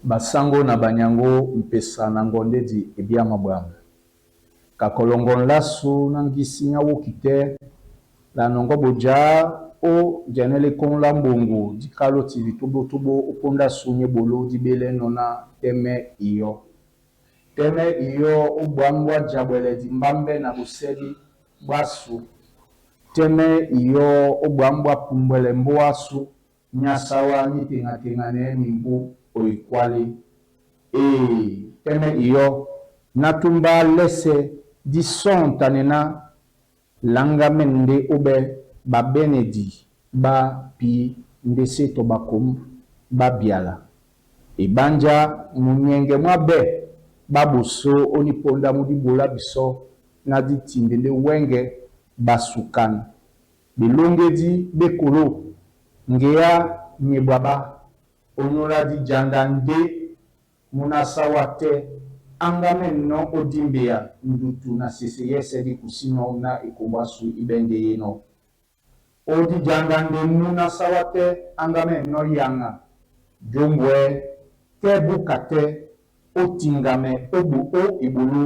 Basango na banyango mpesa na ngondedi ebiama bwamba. Kakolongo nlasu na ngisi nya woki tɛ, la nɔngɔ boja ó janɛlɛ kɔ́ŋ lá mbongo dí kalo TV tóbótóbó ó póndá asu ní eboló dí belɛnɔ ná tɛ́mɛ́ iyɔ́. Tɛ́mɛ́ iyɔ́ ó bwǎm̀ bwá jabwɛlɛdi mbámbɛ́ na bosɛ́dí bwásu. Tɛ́mɛ́ iyɔ́ ó bwǎm̀ bwá pumbwɛlɛ mbóa ásu nyá sáwá ní teŋa-teŋanɛɛ́ mimbú o ekwálé. Ee, tɛ́mɛ́ iyɔ́ ná túmbá lɛ́sɛ̄ dí sɔ̂ntanɛ ná láŋgámɛ́n ndé óɓɛ́ ɓaɓɛ́nɛdi ɓá pii ndé sé tɔ ɓakomb ɓá byala. Eɓánjá munyɛŋgɛ mwá ɓɛ̂ ɓá ɓosó ó nípóndá mú díɓolá bisɔ́ ná dí tinde ndé wɛ́ŋgɛ̄ ɓasukan ɓelóŋgédí ɓé koló ŋgeá ni eɓwaɓá ónyólá díjanda ndé mú násáwá tɛ́ áŋgámɛ́nɔ́ ó dímbèya ndutu na sese yɛ́sɛ̄ dí kusínɔ̄ ná ekombo ásu íɓɛ́ ndé énɔ̄. Ó díjanda ndé mú násáwá tɛ́ áŋgámɛ́nɔ́ yaŋa jómbwɛ́ tɛ́ búka tɛ́ ó tiŋgamɛ ó eɓoló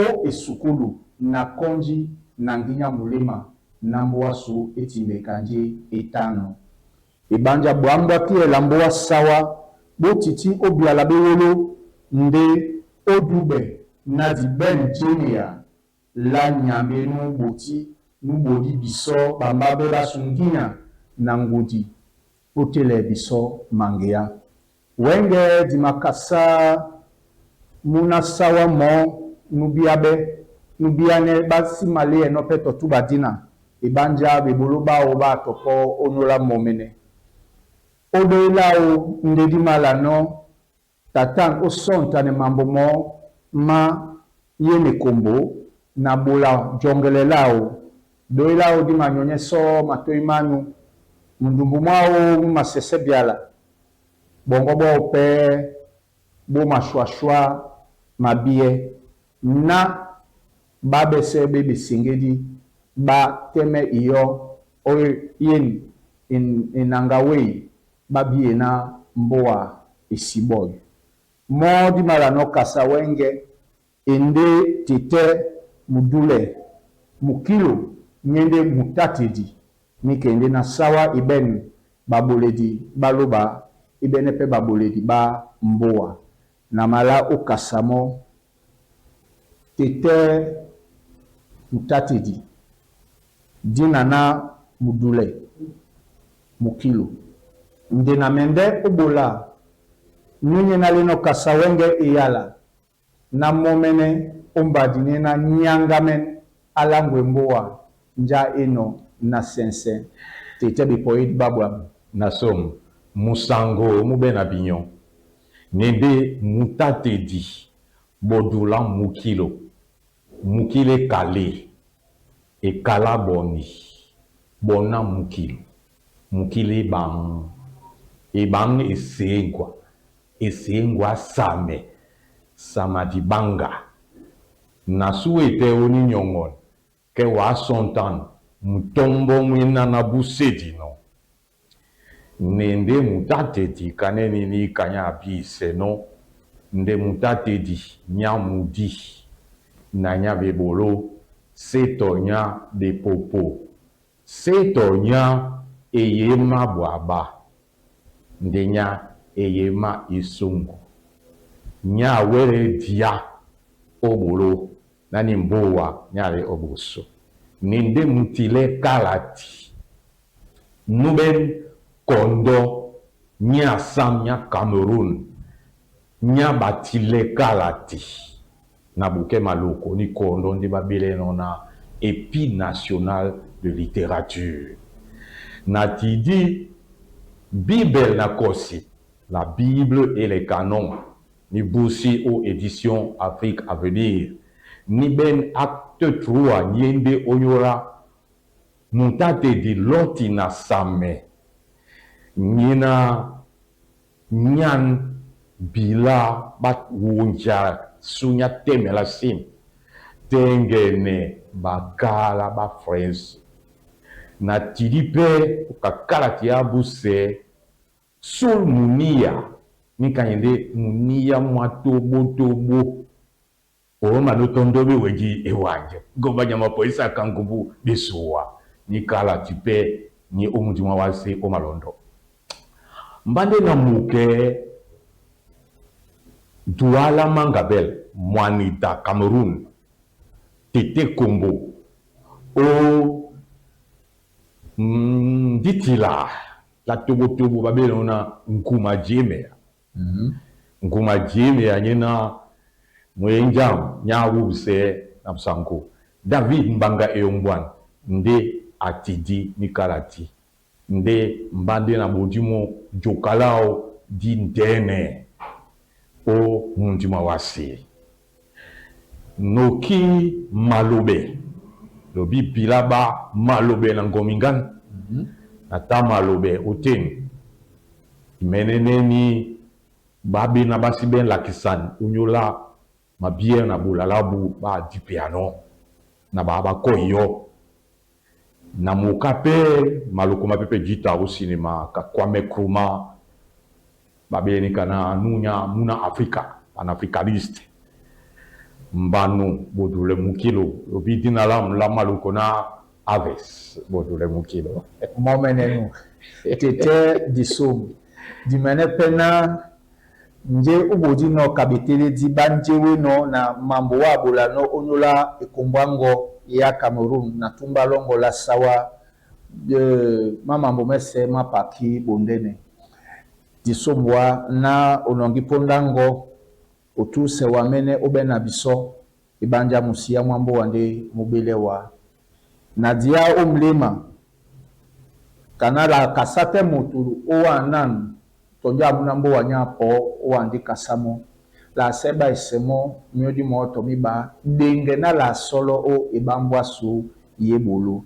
ó esukúlu na kɔ́nji na ŋgínya muléma ná mbóa ásu é timbɛkandí é tánɔ̄. Eɓánjá bwǎm̀ bwá kíɛla mbóa sáwá ɓó tití ó byala ɓé wóló ndé ó dúɓɛ ná di ɓɛ̂n jéneya lá Nyambe nú ɓotí nú ɓodí bisɔ́ ɓambámbɛ́ ɓá su ŋgínya na ŋgudi ó télɛ bisɔ́ maŋgeá. Wɛ́ŋgɛ̄ di makasá mú násáwá mɔɔ́ nú bíáɓɛ́ nú bíánɛ́ ɓá sí maléɛnɔ́ pɛ́ tɔ túɓa dína eɓánjá ɓeɓoló ɓáō ɓá atɔ pɔ́ ónyólá mɔmɛnɛ. Ó ɗói láō ndé dí mālanɔ́ Tatan ó sɔ̂ntanɛ mambo mɔɔ́ má yén ekombo na ɓola jɔŋgɛlɛ láō. Dói láō dí manyɔnyɛ́ sɔ́ matôy mánú mundumbu mwáō mú masɛsɛ́ byala ɓɔŋgɔ́ ɓwáō pɛ́ ɓó mashwashwá mabíɛ́ ná ɓá ɓɛ́sɛ̄ ɓé ɓeseŋgédí ɓá tɛ́mɛ́ iyɔ́ ó yén enaŋga wêy ɓá bíená mbóa e sibɔ́y. Mɔ́ dí mālanɔ́ kasa wɛ́ŋgɛ̄ e ndé tetɛ́ mudúlɛ mukílo nyé ndé mutátedi níka e ndé ná sáwá e ɓɛ̂n ɓaɓoledi ɓá lóɓa é ɓɛ́nɛ́ pɛ́ ɓaɓoledi ɓá mbóa. Na malá ó kasa mɔ́ tetɛ́ mutátedi dína ná mudúlɛ mukílo. Nde na mɛndɛ́ ó ɓola nú nyé ná lénɔ̄ kasa wɛ́ŋgɛ̄ eyala ná mɔ́mɛ́nɛ́ ó mbadinɛ́ ná nyáŋgámɛ́n á láŋgwɛ mbóa njá énɔ̄ na sɛnsɛn tetɛ́ ɓepɔyédi ɓá ɓwǎm̀. Na som musango mú bena binyo nende mutatedi bodula mukilo mukile kale ekala boni bona mukilo mukile ebang ebang esengwa esengwa same sama dibanga na suete oni nyongon ke wa sontan mutombo mwina na busedino nende mutatedi kaneni ni kanya biseno nde mutatedi nya mudi na nya bebolo seto nya bepopo seto nya eyema bwaba nde nya eyema isungu nya wele dia obolo nani mbowa nya le oboso nende mutile kalati nuben kondo nya sam nya Cameroun nya batile kalati na buke maloko ni kondo ndi babele na épi national de littérature na tidi Bible na kosi la Bible et les canons. Ni busi o Édition Afrique Avenir. Ni ben acte 3 nyende onyora mutatedi loti na same nyina nyan bila bat wunja sunya temela sim tengene bakala ba France na tidi pe kakala ti abuse sul munia ni kanyende munia mwa tobo tobo oma no tondobe weji ewanje gomba nyama poisa kangubu bisuwa ni kala ti pe ni omudimwa wase omalondo mbande na muke Douala Mangabel Mwanita Cameroun Tete Kombo o Nditila la tobo tobo babele ona Nkuma Jeme. Nkuma Jeme anyena mwenjam nyawuse na msanko David Mbanga Eyongwan nde atidi nikalati nde mbande na bodimo jokalao di ndene o mundima wasi noki malobe lobi bilaba malobe na ngomingan na ta malobe oten meneneni babe na basi ben lakisan unyola mabie na bulalabu ba di piano na ba ba koyo na mokape maloko mapepe jita au cinéma ka Kwame Nkrumah babeni kana nunya muna Afrika panafricaniste mbanu bodule mukilo lobi dina la la maloko na aves bodule mukilo. Momenenu tete disom dimene pena nje ubodi no kabetele di banjewe no na mambo wa bola no onyola ekombwango ya Cameroun na tumba longo la sawa de mamambo mese mapaki bondene disombwa na onongi pondango otuse wamene obena biso ebanja musia mwambo wande mobele wa na dia omlema kana la kasate motulu owa nan tonjo amuna mbo wanya po owa ndi kasamo la seba esemo miodi moto miba denge na la solo o ebambwa su yebolo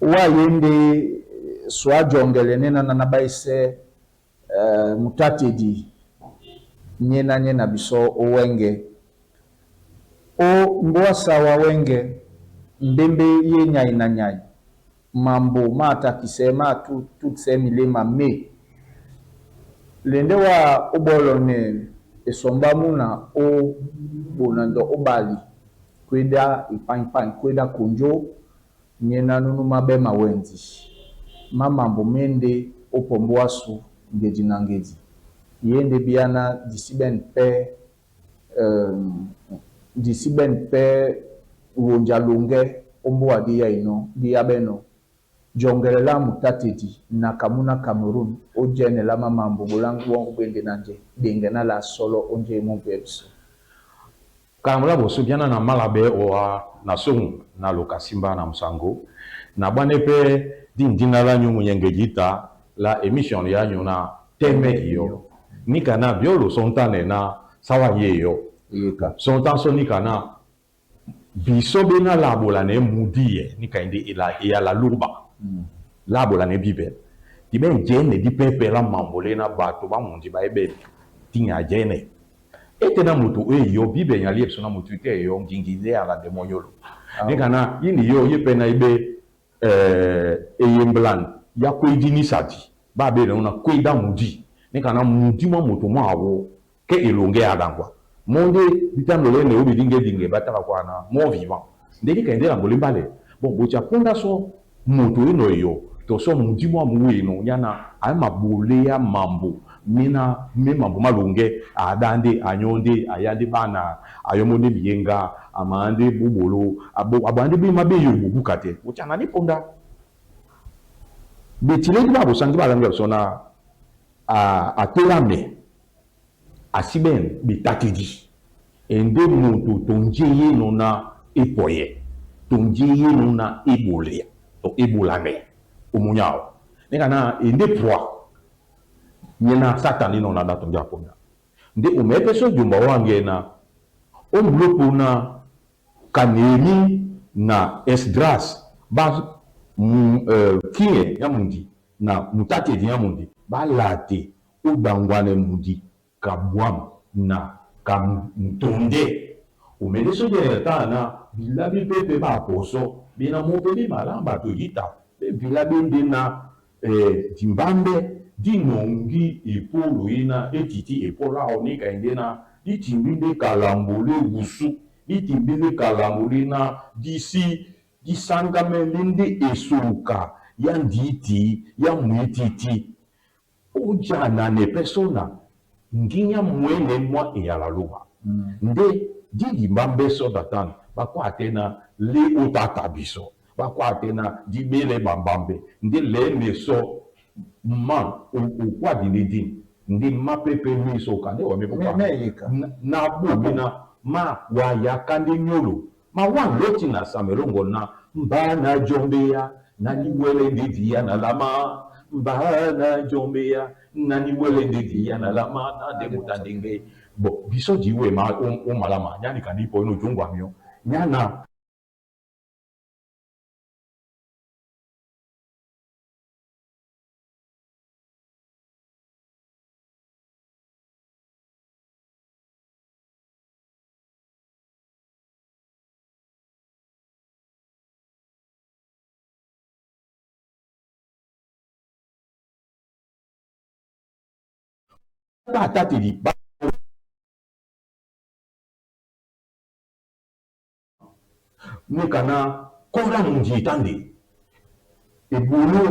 wa yende swa jongele nena na baise mutatedi nyena nyena biso owenge o mboa sawa wenge mbembe ye nyai na nyai mambo mata kisema tu tutse milema me lende wa obolo ne esomba muna o bonando obali kweda ipanpan kweda konjo nyena nunu mabe mawenzi mamambo mende opomboasu ngedi na ngedi yende biana disiben pe disiben pe wonja longe omboa di ya ino di ya beno jongele la mutatedi na kamuna Cameroun o jene la mamambo bolangu wongo bende nanje denge na la solo onje mo bebso. Kamula boso biana na malabe oa na songu na lokasimba na musango na bane pe dindina la nyumu nyengejita la émission ya nyuna teme iyo ni kana biolo sontane na sawa yeyo yeka sontan so ni kana biso bena labola ne mudie ni kainde ila ya la luba labola ne bibe di ben jene di pepe la mambole na bato ba mundi ba ebe tinya jene ete na mutu e yo bibe nya liepso na mutu te yo ngingile ala demonyolo ni kana yini yo yepe na ibe eyemblan ya kwedi ni sadi ba be na kweda mudi ni kana mudi mwa moto mwa awo ke elonge adangwa monde ditando le ne obi dinge dinge bataka kwa na mon vivant ndeki kende na bolimbale bon bocha ponda so moto eno yo to so mudi mwa muwe no yana ay mabole ya mambo mina me mambo malonge adande anyonde ayande bana ayomonde biyenga amande bubolo abo abande bi mabe yo bubuka te bocha na ni ponda betile di ba bosangi ba langi so na a atelame asiben betatedi ende moto tonje ye no na epoye tonje ye no na ebole to ebolame omunyao ne kana ende poa nyena satani no na da tonje aponya Nde omɛ so djomba wange na ombulo na ka Néhémie na Esdras ba kiye ya mundi na mutatedi ya mundi balate odangwane mundi kabwam na kamtonde omele so jene ta na bilabi mpe baposo bena mo mpe bimalamba toyita mpe vilabi nde na dimbambe dinongi epolo ye na etiti epolo awo nika nde na ditimbi nde kalambole wusu ditimbi nde kalambole na disi disangamele nde esoka ya nditi ya mwititi ojana ne pesona nginya mwene mwa eyala loba nde didimba mbeso datana bakwa te na le otata biso bakwa te na dibele bambambe nde le neso ma okwa dine dini nde ma pepe miso kande wa mepo na bobi na ma wayaka nde nyolo ma wa loti na samelongo na mbana jombeya na niwele nde dia na lama mbana jombeya na niwele nde dia na lama na nde mutandenge bon biso diwe ma o malama nyani kandi po no jongwa mio nyana ba tateli ba ne kana kora mundi etande ebolo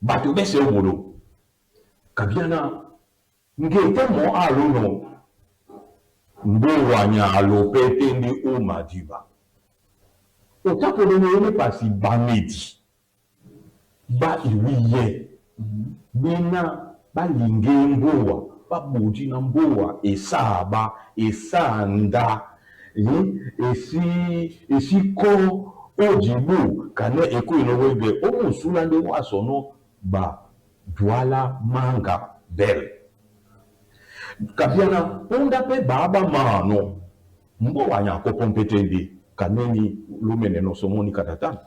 bato bese obolo kabiana ngete mo alono mbowanya alopete ndi omadiba otakololo ene pasi bamedi ba iwiye bena balinge mbowa babodi na mbowa esaba esanda esi esiko odibu kane ekoyino webe omusula nde wasono ba dwala manga bele kabiana ponda pe baba mano mbowa nyako pompetendi kaneni lumene no somoni katata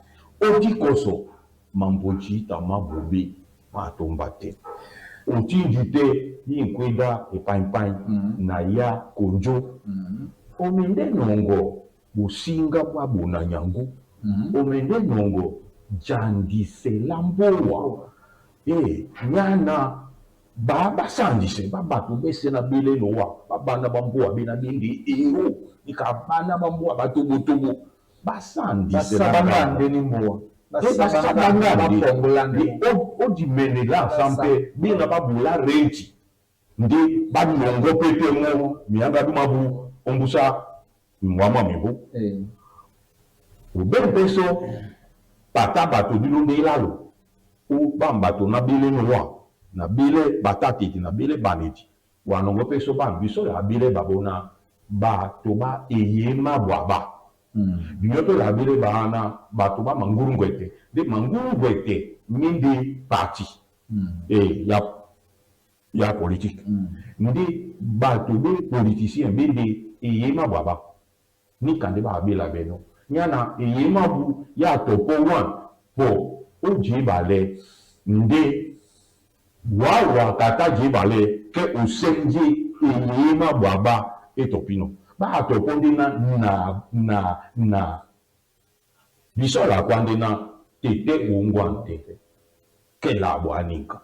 odikoso mamboji tamabobe matomba te otindi te yinkweda epaimpai na ya konjo omende nongo bosinga bwa bona nyangu omende nongo jandisela mbowa nyana basandise babato bese na bele nowa babana bambowa bena bende ero nika bana bambowa batobotobo basandise odimenela sampe bena babula renti nde banongo pete mo mianga dumabu ombusa mwama mibu obe mpeso pata bato bino nde elalo o bambato na bele nowa na bele batateti na bele baneti wanongo mpeso bambiso ya bele babona bato ba eyema bwaba bino mpe la bele baana bato ba mangurungwete nde mangurungwete minde parti ya politique nde bato be politicien bende eyema bwaba nika nde babela beno nyana eyema bu ya topo wan po ojibale nde wawa kata jibale ke osenje eyema bwaba etopino ba topo nde na na na na biso la kwa nde na tete ongwa tete ke la bwanika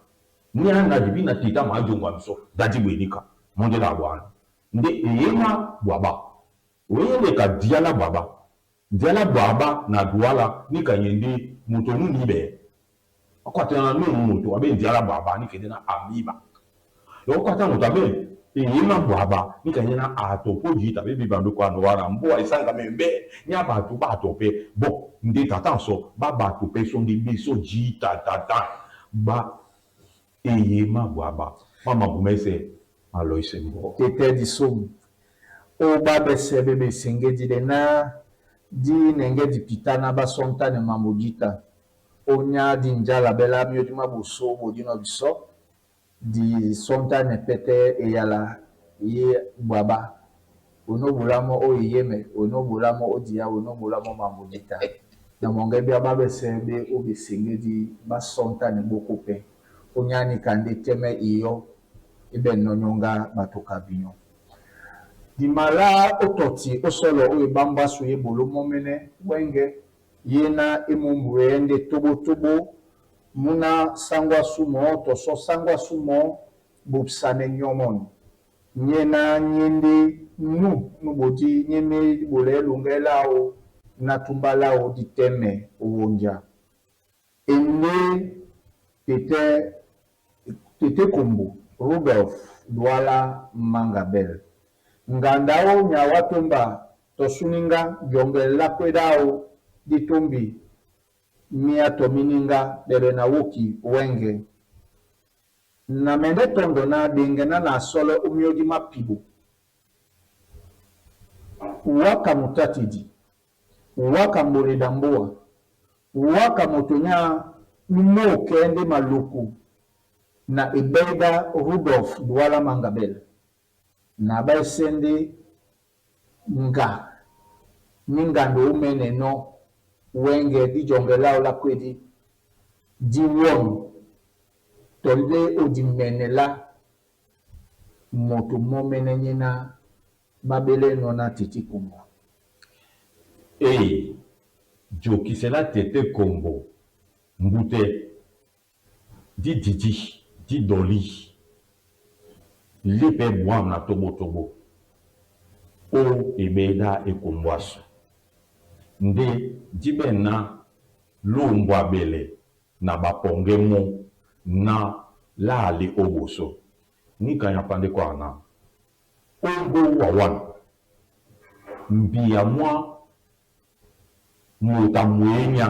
nyana dibi na teta majongwa biso dadi bwenika monde la bwana nde eyema bwaba oyende ka diala bwaba diala bwaba na duala nika yende moto nuni be akwatana no moto abe diala bwaba nika na amiba okwata moto abe eyema bwaba nika yena atopo jita be bibando kwa no wana mboa esanga membe nya bato bato pe bon nde tata so ba bato pe so ndi biso jita tata ba eyema bwaba mama bumese aloise mbo tete di somu o ba bese bebe senge di le na di nenge di pita na basonta ne mambo jita onya di njala bela mio di maboso bo di no biso di sonta ne pete eyala Ye bwaba, wena ó ɓolá mɔ́ ó eyémɛ, wena ó ɓolá mɔ́ ó diá, wena ó ɓolá mɔ́ mambo dita. Na mɔŋgɛ bia ɓá ɓɛsɛ̄ ɓé ó ɓeseŋgédi ɓá sɔ́ntánɛ ɓókō pɛ́. Ónyá níka ndé tɛ́mɛ́ iyɔ́ é ɓɛ̂nnɔ́ nyóŋgá ɓato ka binyɔ́. Dimala ó tɔti ó sɔlɔ ó ebámbú ásū e eboló mɔ́mɛ́nɛ́ wɛ́ŋgɛ̄ yéná é mú mbuyɛɛ́ ndé tóɓótóɓó múná sáŋgó á sú mɔɔ́ tɔ sɔ́ sáŋgó á sú mɔɔ́ bopsanɛ nyɔmɔn nyéná nyé ndé nú nú ɓodí nyé médi ɓolɛέ eloŋgɛ́ láō ná túmbá láō dí tɛ́mɛ ó wónja. E ndé tetɛ́ Tete Kombo Rudolf Douala Manga Bell ŋganda ó nyau á tómba tɔ súníŋgá jɔŋgɛlɛ lá kwédi áō dí tómbi míá tɔ míníŋgá ɗɛlɛ na wóki wɛ́ŋgɛ̄. Na mɛndɛ́ tɔ́ndɔ ná ɗeŋgɛná na asɔ́lɛ́ ó myɔ́dí má piɓo. Wáka mutátidi, wáka mboleda mbóa, wáka moto nyá nú móokɛɛ́ ndé maloko na eɓɛ́ ɗá Rudolf Douala Manga Bell na ɓá ɛsɛ́ ndé ŋga ní ŋgando ómɛ́nɛnɔ́ wɛ́ŋgɛ̄ dí jɔŋgɛ láō lá kwédi dí wɔ̂n tɔ lé ó dimɛnɛ lá moto mɔ́mɛ́nɛ́ nyéná ɓá ɓélɛ́nɔ̄ ná Teti Kombo. Ei, jokisɛ lá Tete Kombo mbútɛ́ dí didi dí ɗɔlí lé pɛ́ bwâm na tóɓótóɓó ó eɓɛ́ ɗá ekombo asu. Ndé dí ɓɛ̂n ná lómbwá ɓɛlɛ na ɓapɔŋgɛ́ mɔ́ ná lá a lé ó ɓosó. Níka nyá pa ndé kwána ó ŋgó wa wan, mbia mwá moto a mwěnyá,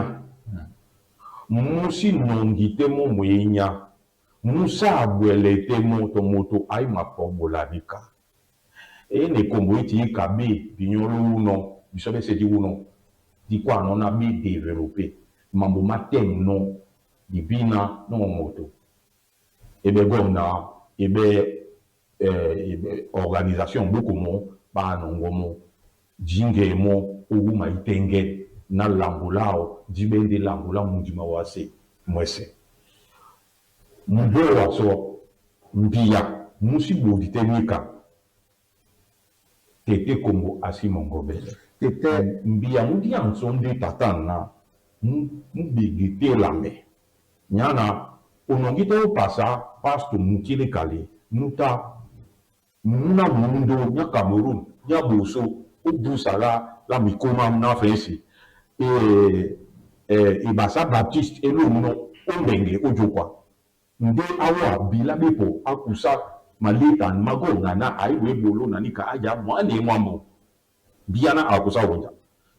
mú sí nɔŋgi tɛ́ mɔ́ mwěnyá, mú sá abwɛlɛ tɛ́ mɔ́ tɔ moto á í mapɔɓola níka. E na ekombo eti íka ɓé binyɔ́ ló wúnɔ̄, bisɔ́ ɓɛ́sɛ̄ dí wúnɔ̄, dí kwânɔ́ ná ɓé développé mambo má tɛ̂mnɔ́ dibína nɔ́ moto. E ɓɛ́ gɔm na e ɓɛ́ eh, organisation buku mɔ́ ɓá nɔŋgɔ́ mɔ́ jíŋgɛɛ mɔ́ ó wúma ítɛ́ŋgɛ́ na lambo láō dí ɓɛ́ ndé lambo lá mundima wásē mwɛsɛ. Mbówa sɔ́ mbia mú sí ɓodi tɛ́ níka Tete Kombo a sí mɔŋgɔbɛlɛ. Tete Mbia mú diansɔ́ ndé tata na mú ɓege tɛ́ elamɛ. Nyana onɔŋgí tɛ́ ó pasa pasto mukílé kale núta múna mundo nya Cameroun nya boso ó busa lá lá mikómá na fɛ̃si e, ebasa baptiste elômnɔ́ ó mbɛŋgɛ ó jokwa nde awa bila bepo akusa maleta magonga na aiwe bolo na nika aja mwane mwambo mbia na akusa wonja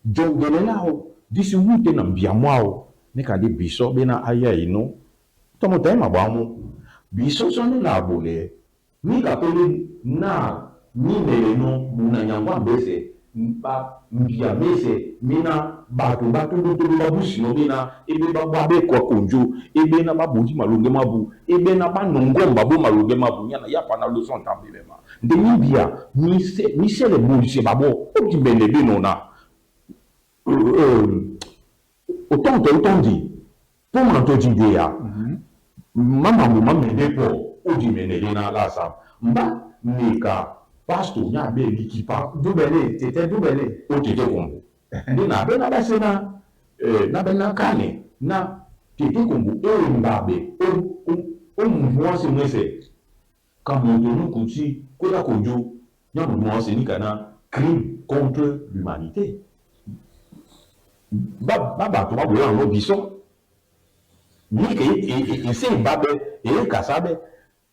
jongele lao disi wute na mbia mwao nika di biso bena aya ino tomo tema bwamu biso sone la bole nika pele na minele no muna nyangwa mbese ba mbia mese mina bato batolotolo babusino bena ebe babwa bekwa konjo ebe na babodi malonge mabu ebe na banongomba bo malonge mabu nyana yapa na leçon ntambe bema nde mimbia mise misele bolise babo odibene beno na otonto otondi mpo manto dideya mamambo mamene po odimene ye na lasa mba meka pastor nya be likipa. Dubele, Tete Dubele. O Tete Kombo nde na be na base na na be na kane na Tete Kombo eyembabe o muntu wase mwese ka moto nukuti kwela konjo nya muntu wase nika na crime contre l'humanité ba ba bato baboya yango biso mike ese ebabe eyekasa be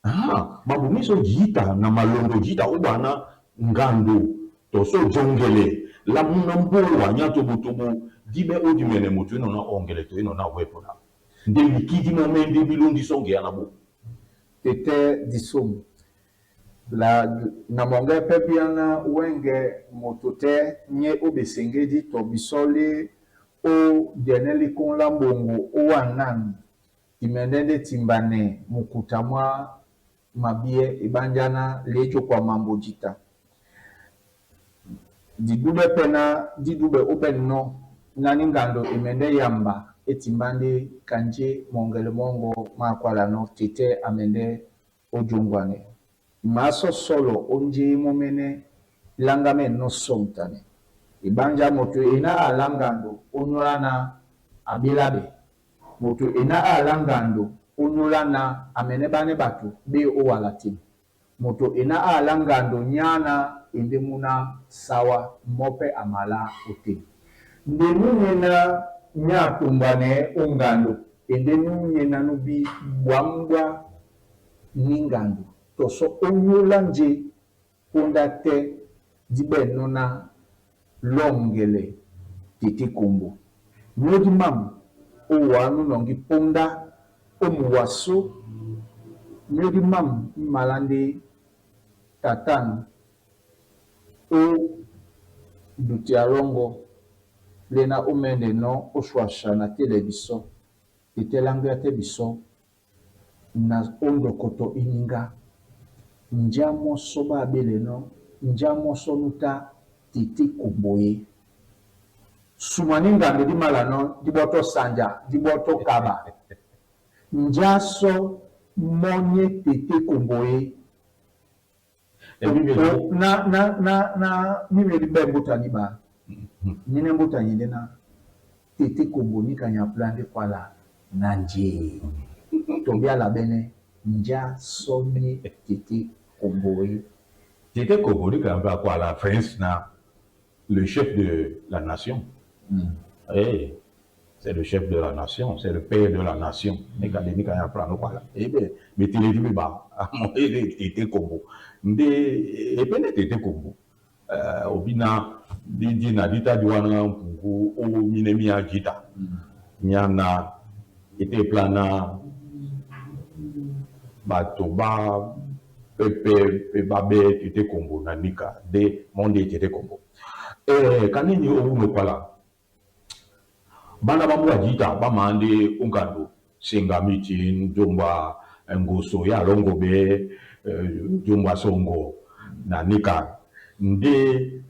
ah mambo miso jita na malondo jita obana ngando toso jongele la muna mbowa nya tobotobo dibe odimene moto eno na ongele to eno na wepola nde mikidi mo me nde bilondi songe ya na bo. Tete Disomu. La na monge pe biana wenge moto te nye obesengedi to bisole o dieneli kun la mbongo o wanan imende nde timbane mukuta mwa mabíɛ́ eɓánjá ná lějokwa mambo jǐta. Didúbɛ́ pɛ́ ná dí dúɓɛ óbɛ̂nɔ́ ná ní ŋgando e mɛndɛ́ yamba é timbá ndé kanjé mɔŋgɛlɛ mɔ́ŋgɔ́ má kwálanɔ́ tetɛ́ a mɛndɛ́ ó jóŋgwanɛ. E maásɔ́ sɔ́lɔ ó njé mɔ́ mɛ́nɛ́ láŋgámɛ́nɔ́ sɔ́ŋtanɛ. Eɓánjá moto ená á lá ŋgando ónyólá ná a ɓéláɓɛ. Moto ená á lá ŋgando ónyólá ná a mɛnɛ́ ɓánɛ́ ɓato ɓé ó wala tem. Moto ená á lá ŋgando nyá ná endé mú ná sáwá mɔ́ pɛ́ a malá ótên. Nde nú nyéná nyá a tumbwanɛɛ́ ó ŋgando, endé nú nyéná nú bí ɓwǎm ɓwá ní ŋgando tɔ sɔ́ ónyólá njé póndá tɛ́ dí ɓɛ̂nnɔ́ ná lɔ́ŋgɛlɛ tete kombo. Myódi mám ó wǎ nú nɔŋgí póndá ó muwasó, myódi mám mí malá ndé tatân ó dutia lɔ́ŋgɔ́ léná ó mɛ́ndɛnɔ́ ó shwasha na télɛ bisɔ́, tetɛ́ láŋgwíá tɛ́ bisɔ́ na ó ndɔkɔtɔ íníŋgá. Njá mɔ́sɔ́ ɓá aɓélɛnɔ́, njá mɔ́sɔ́ nú tá tete kombo é. Suma ní ŋgando dí mālanɔ́ dí ɓɔ́tɔ́ sanja, dí ɓɔ́tɔ́ kaba. Njá sɔ́ mɔ́ ní e tete kombo é. Na, na, na, na, mímio di ɓɛ́ mbúta ní ɓaa. Nyínɛ́ mbúta nyí ndé ná tete kombo ní ka nyapla ndé kwála na nje. Tɔ̀mbi a labɛ́nɛ́ njá sɔ́ ní e tete kombo é. Tete kombo ní ka nyapla kwala France na le chef de la nation. Eh, c'est le chef de la nation, c'est le père de la nation. Ní ka nyapla no kwala. Eh ben, mais télé di ba, tete kombo. Nde epene tete kombo. Obina di di na dita di wana mpungu o minemi ya jita. Nyana ete plana bato ba pepe pe babe tete kombo na nika de monde tete kombo. Eh, kanini o no kwala. Bana ba mbwa jita ba mande ungando senga miti ndomba ngoso ya longo be ndomba songo na nika nde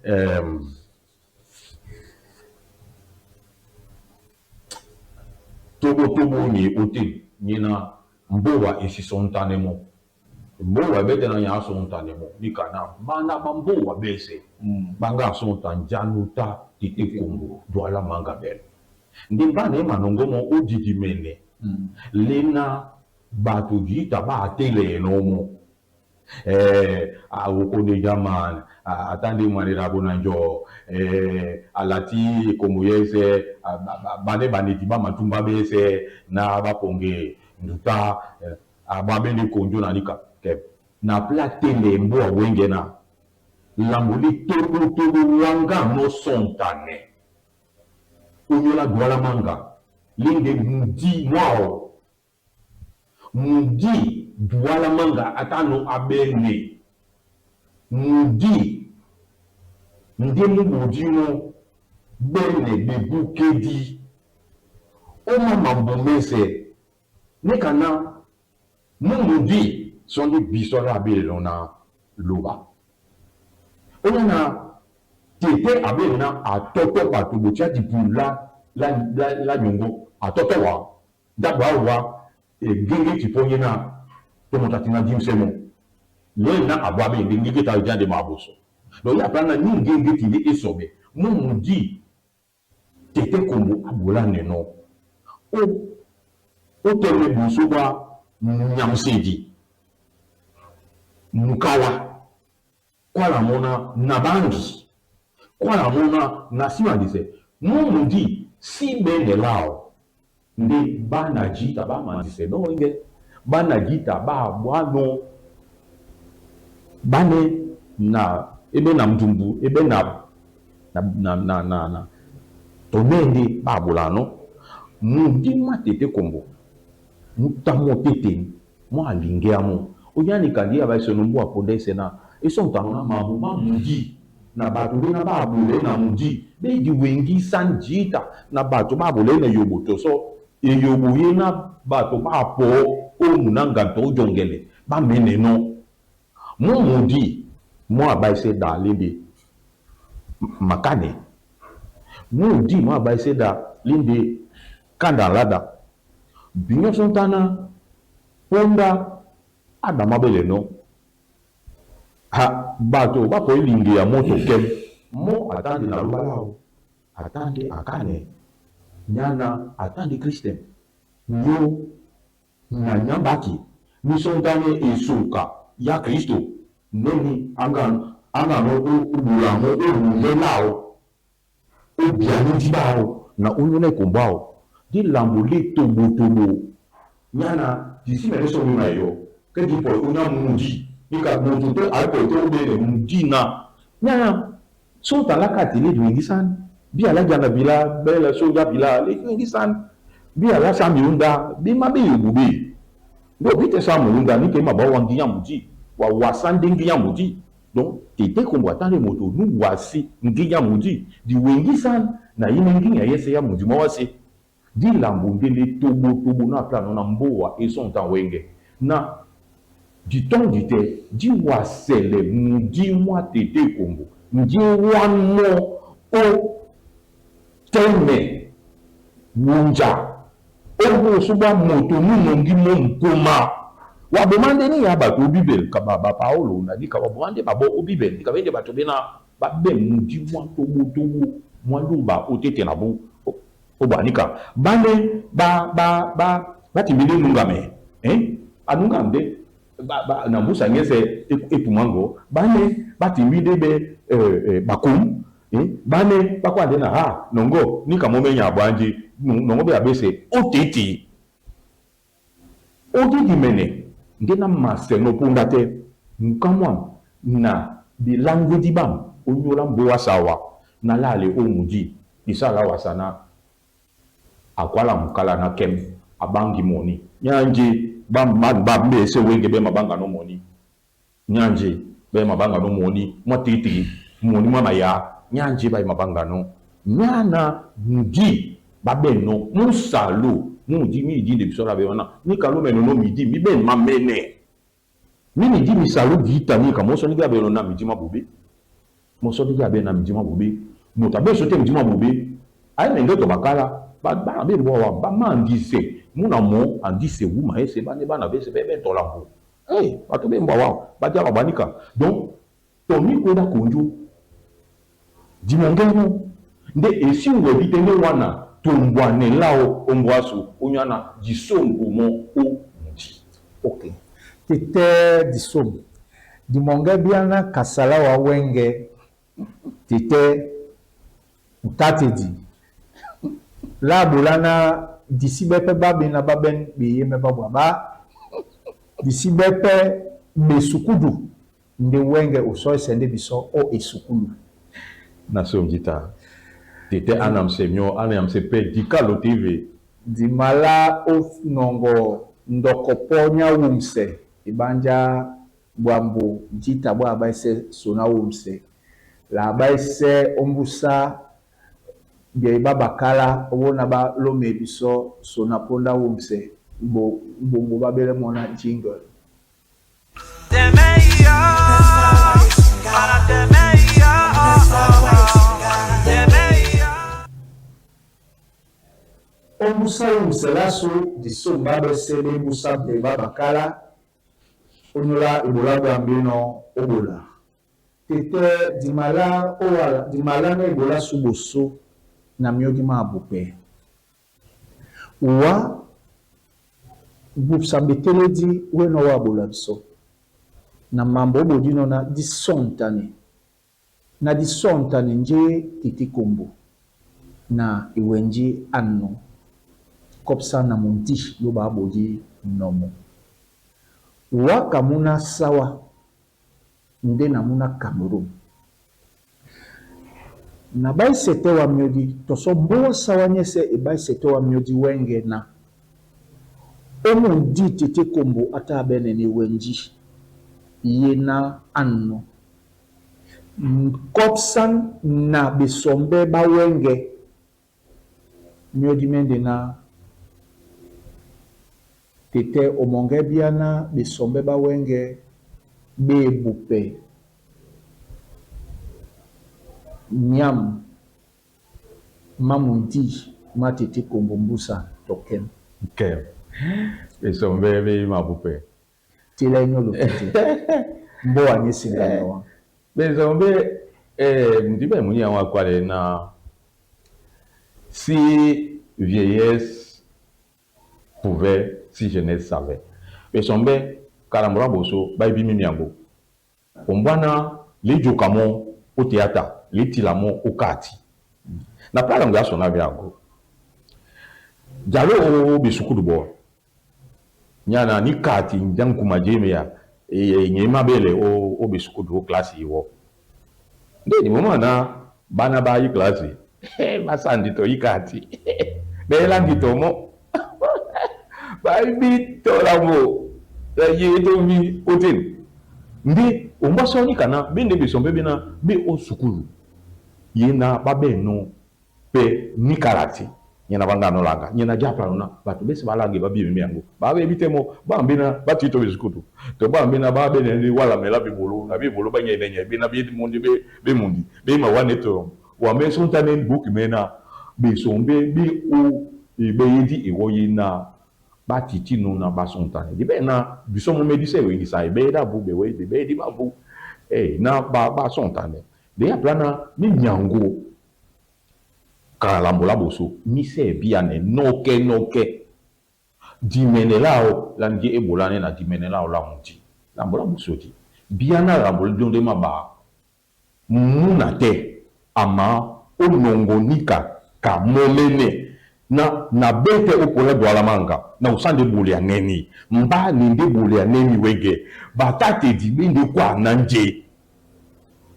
tobo tobo ni ote nyina mbowa esi sontane mo mbowa bete na nya sontane mo nika na bana ba mbowa bese banga sonta njanuta tete kombo douala manga bel nde bana e manongo mo odidi mene lena bato jita ba atele no mo eh awokone jaman atande mwanera bonanjo eh alati komuyese bane baneti ba matumba bese na baponge nduta ababende konjo na nika ke na pla tele mbo wenge na lamboli tobo tobo wanga no sontane onyola douala manga linde mudi mwao mudi douala manga atano abene mudi nde mubudi mo bene bebukedi o mama mbomese ne kana mumudi sonde bisola abele na loba ona tete abele na atoto bato botia dipu la la la la nyongo atoto wa dabwa wa e genge tiponye na tomota tina dimsemo le na abwabe ngenge ta jande maboso donc ya plana ni ngenge ti de esobe mumudi tete kombo abola neno o o tele boso ba nyamsedi mukala kwala mona na bangi kwala mona na simandise mumudi si bene lao nde bana jita ba mandise no inge bana jita ba bwano bane na ebe na mtumbu ebe na na na na na, na. Tonende ba bolano mudi matete kombo mutamo tete mo alinge amo oyani kandi aba so no aponde sena eso ntano na mabu ma mudi na bato na ba bole na mudi be di wengi sanjita na bato ba bole na yobo to so e yobo ye na bato ba po o munanga to jongele Ba mɛ̌nɛnɔ́ mɔ́ mudi mɔ́ aɓáísɛ́ ɗá lê ndé Makanɛ, mudi mɔ́ aɓáísɛ́ ɗá lê ndé Kanda Nlada, binyɔ́ sɔ́ntánná póndá á ɗamáɓɛ́lɛnɔ́. Ha bato bá pɔí liŋgeya mɔ́ tɔ kɛ́m mɔ́ a tá ndé na lóba láō, a tá ndé Akanɛ, nyáná a tá ndé Kristɛn nyóó na nyámbáki ní sɔ́ntánɛ́ esoka yá Kristo ndɛ́ni á ŋgánɔ́ ó ɓola mɔ́ ó wundɛ láō, ó byanídi ɓáō na ónyólá ekombo áō dí lambo lé toɓotoɓo nyána di sí mɛndɛ́ sɔ́ myó na eyɔ́ kɛ di pɔi ónyá mudi nika moto tɛ́ a pɔi tɛ́ ó ɓênɛ mudi na nyána sɔntan lá kati lé diwengisani bi ala janda bila bɛla soja bila lé diwengisani bi ala sami unda bi ma be yobu be ndo bi te sa unda ni ke ma ba wa nginya mudi wa wasa nde nginya mudi. Donc Tete Kombo atande moto nu wasi nginya mudi diwengisani na yime nginya yese ya mudi mwa wasi di lambo ndele tobo tobo na plano na mbowa e son tan wenge na di ton di te di wasele mudi mwa Tete Kombo ndi wa mo o teme wunja obo soba moto nu nongi mo nkoma wa bomande ni ya bato o Bible ka ba Paolo na di ka wa bomande ba bo o Bible ka bende bato bena ba be mudi mwa tobo tobo mwa luba o tete na bu o banika bane ba ba ba ba timbili nunga me hein anunga nde ba ba na musa ngese epumango bane ba timbili be bakum hein bane ba kwa na ha nongo ni ka mome nya bwanji nongo be abese o tete mene nde na mase no punda te nkamwa na bilangwe bam onyola mbowa sawa na lale o mudi isala wasana akwala mukala na kem abangi moni nyanje bam bam bam be se wenge be mabanga no moni nyanje be mabanga no moni mwa titi moni mwa maya nyanje ba mabanga no nyana mudi babe no musalo mudi mi di de bisola be wana ni kalo me no midi mi be ma mene mi mi di mi salo gita ni ka moso ni ga be no na midi ma bobe moso ni ga be na midi ma bobe mota be so te midi ma bobe ay me ndoto bakala ba ba be bo wa ba ma ndise muna mo andise wu ma ese ba ne ba na be se be be tola bo eh ba to be mba wa ba dia ba banika donc to mi ko da konjo di mongeno nde esi ngwe bi te ne wana tombwane lao ombwasu onyana disongo mo o muti. Ok, tete disom dimonge biana kasala wa wenge tete ntatedi la bolana disi bepe babe na baben beye me babwa ba disi bepe besukudu nde wenge oso sende biso o esukulu na somjita tete anam semyo anam se pe dikalo TV dimala o nongo ndokopo nya wumse ibanja bwambo jita bwa abaise sona wumse la abaise ombusa bia bakala obona ba lome biso sona ponda wumse bo bongo babele mona jingle. Ombusa wumse laso diso mbabe sebe mbusa bia bakala onyola ebola bwambino obola tete dimala owala dimala na ebola suboso na miogi ma abope wa bupsambeteledi weno wa bola biso na mambo obodino na disontane na disontane nje Tete Kombo na iwenji anno kopsa na mundi yo ba bodi nomo wa kamuna sawa nde na muna Cameroun na bai sete wa miodi toso mbowa sawa nyese e bai sete wa miodi wenge na omundi Tete Kombo ata bene ni wenji ye na anno kopsan na besombe ba wenge miodi mende na Tɛ́ o mɔŋgɛ́ bíáná ɓesɔmbɛ́ ɓá wɛ́ŋgɛ̄ ɓá e bupɛ myǎm má mudí má tití kumbu mbúsa tɔ kɛ́m. Kɛm. Ɓesɔmbɛ́ ɓé mabupɛ. Tela inyo lokete. Mbo anyi singana wa. Ɓesɔmbɛ́ eh, mudi be muni yango akwale na si vieillesse pouvait, si jeunesse savait. Ɓesɔmbɛ́ kalambola boso bayebi mimi yango. Ombwana lidjuka mo au théâtre, litila mo au kati. Na pala ngo asona byango. Jalo o bisukulu bo. Nyana ni kati njankuma jeme ya e nyema bele o o bisukulu o classe iwo. Ndeni mwana bana ba yi classe. Basandi to ikati. Bela nditomo. Bayibi tola mo. Ye to mi otin. Ndi ombasoni kana bende besombe bena be o sukulu. Ye na babe no pe ni karati. Nyena banga no langa. Nyena japla no bato bese balange babi mi yango. Ba be bitemo ba mbina ba tito besikutu. To ba mbina ba be ne wala mela bi bolo na bi bolo ba nye nye bi na bi mundi be be mundi. Be ma wane to. Wa me so tane book mena be sombe be o e be yedi e wo ye na ba titi no na ba son tane. Di be na biso mo medise we ngisa e be da bu be we be di ba bu. Eh na ba ba son tane. De ya plana mi nyango kalambola boso mi se bia ne noke noke. Dimene lao la ndie ebola ne na dimene lao la muti. Lambola boso di. Bia na lambola donde ma ba. Muna te ama onongonika ka momene na na bete opola douala manga na usande bole ya neni mba ninde bole ya neni wege batate di bende kwa na nje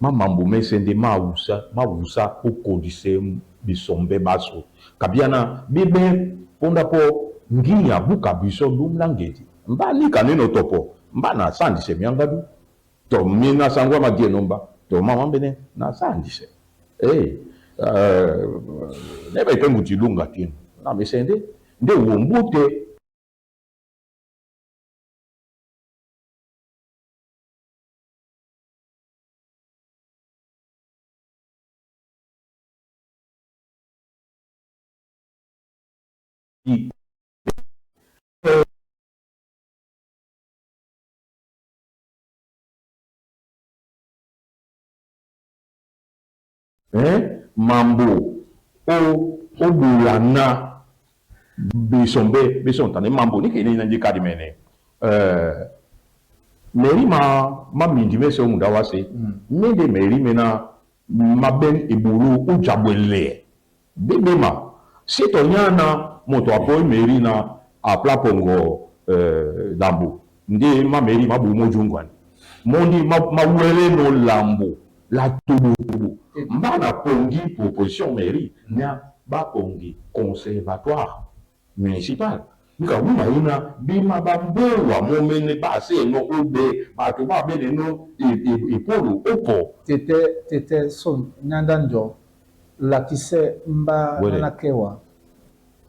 ma mambo mesende ma wusa ma wusa okodise bisombe baso kabiana bibe ponda po nginya buka biso lumla ngeti mba nika neno topo mba na sandise mianga du to mina sangwa madie nomba to mama mbene na sandise eh nebe pe muti lunga tino na mesende nde wombute eh mambo o obulana besombe besontane mambo ni kene na kadi mene meri ma ma mindi mese omunda wase mende meri mena ma ben ebulu ujabwele bebe ma sito nyana moto apo meri na apla pongo lambo nde ma meri ma bu mojungwani mondi ma ma wele no lambo la tubu tubu mbana pongi proposition mairie na ba pongi conservatoire municipal nika wuma ina bima bambowa momene base no obe bato ba bene no epolo opo tete tete son nyanda njo lakise mba na kewa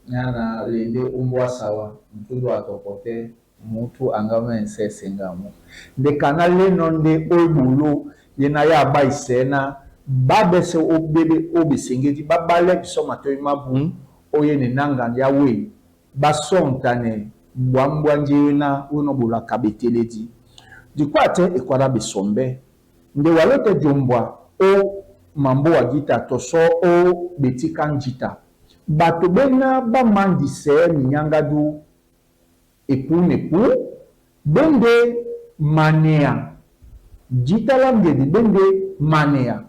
nyana lende umbwa sawa mtundu atokote mutu angama ensese ngamo nde kana leno nde obulu yena ya ba isena babese obebe obesengeti babale biso matoi mabu oye ne nanga ya we basontane bwambwa njena uno bulaka beteledi dikwate ekwala besombe nde walote jombwa o mambo wa gita toso o betika njita bato bena bamandise minyanga du epu nepu bende manea jita la ngedi bende manea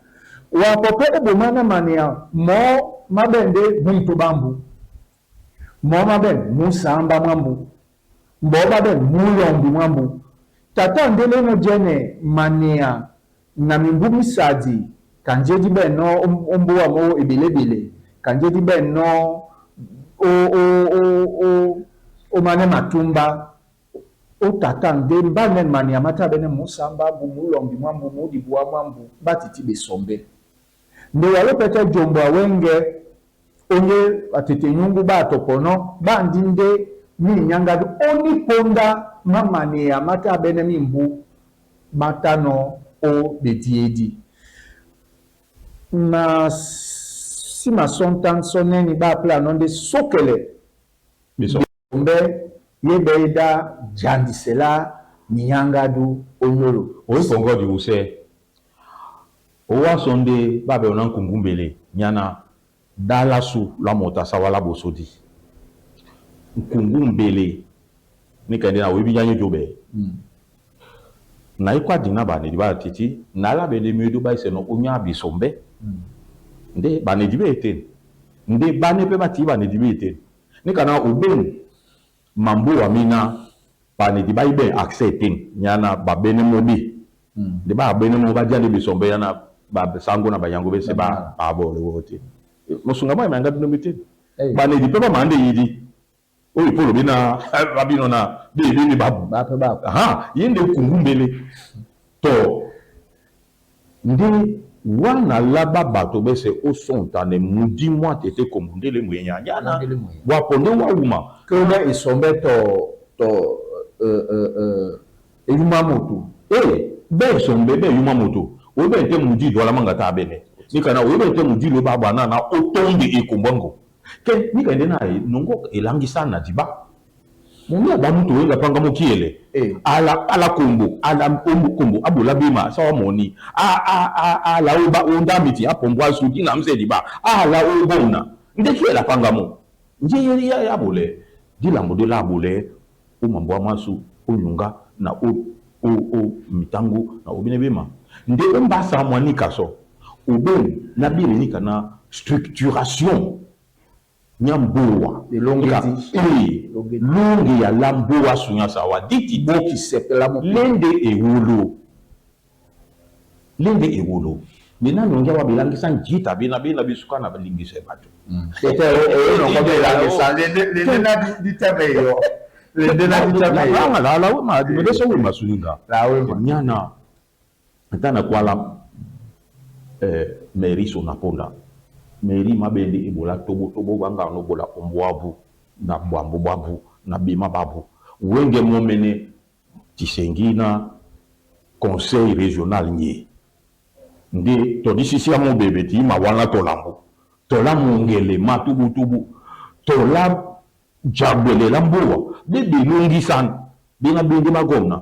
wapope obomana manea mo mabende muntu bambu mo mabende musamba mwambu mbo mabende muyombi mwambu tata ndele no jene manea na mimbu misadi kanjedi be no ombowa mo ebelebele kanjedi be no o o o o o mane matumba o tata nde mbane manea mata bene musamba bu mulombi mwambu mudibwa mwambu batiti besombe nde walopete jombo awenge onye atete nyungu ba topono bandi nde Minyangadu oniponda mamaneya mata abene mimbu matano o bediedi. Na nsima sontan soneni ba apela nonde sokele biso mbe ye beida jandisela minyangadu onyolo. Oyi kongo di use owa sonde babe ona nkungumbele nyana dalasu la mota sawala bosodi nkungumbele ni kende na oyebi nyanyo jobe. Na ikwa dina banedi ba titi na la bende miedo ba iseno onya bisombe. Nde banedi be ete nde bane pe bati banedi be ete ni kana oben mambo wa mina banedi ba ibe accès ete nyana ba bene mobi. Nde ba bene mo ba diande bisombe yana ba sango na bayango be se ba ba bo le wote mosunga ma manga bino mete. Hey. Banedi pe ba mande yidi oyo polo bina babino na be be babu. Ba pe ba. Aha, ye nde kungumbele to nde wana laba bato bese osonta ne mudi mwa tete komundele mwenya nyana. Ndele mwenya. Waponde wauma. Ke be isombe to to eyuma moto. Eh, be sombe be yuma moto obe te mudi dola manga ta bene ni kana obe te mudi lo ba bana na otonde ekombongo ke ni kende na ye, nongo elangisa na diba mumi aba mutu oyenga panga mokiele. Eh. Ala ala kombo ala ombo kombo abola bema sawa moni a a a ala oba onda miti apombwa suki na mse diba ala obona nde kiela panga mo nje ye ya ya bole di lambo de la bole o mambo masu o nyunga na o o o mitango na obine bema nde ombasa mwani kaso oben na bile ni kana structuration nyamboa. Elongi di. Eh, Elongi. Longi ya lamboa sunya sawa diti. Boki sepela mo. Lende ewolo lende ewolo mina nongi awa belangisa njita bena bena bisuka na balingisa bato. Tete o no ko be la sa lende lende na di tebe yo. Lende na di tebe yo. La la la ma di mede so we masuninga. La we ma. Nyana ntana kwala mairie so na ponda mairie mabende ebola tobo tobo banga no bola ombwabu na bwambo bwabu na bima babu wenge momene tisengina conseil régional nye nde todisisi ya mobebe ti ma wana tolambo tola mongele matubutubu tola jagbelela mbowa be belongisana bena bende bagomna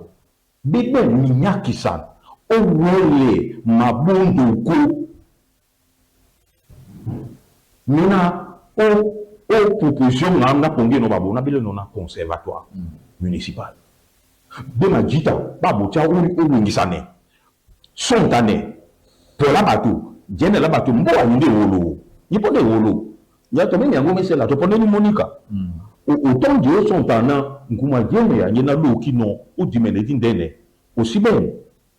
bebe minyakisana owele mabondoko mina o o proposition nga na pongi no babo na bele no na conservatoire municipal be majita babotia olongisane sontane tola bato jene la bato mbowa nde wolo yipo nde wolo ya to menyango yango mesela to pone ni monika. Autant de sontana nguma jene ya nyena loki no o dimene di ndene osibe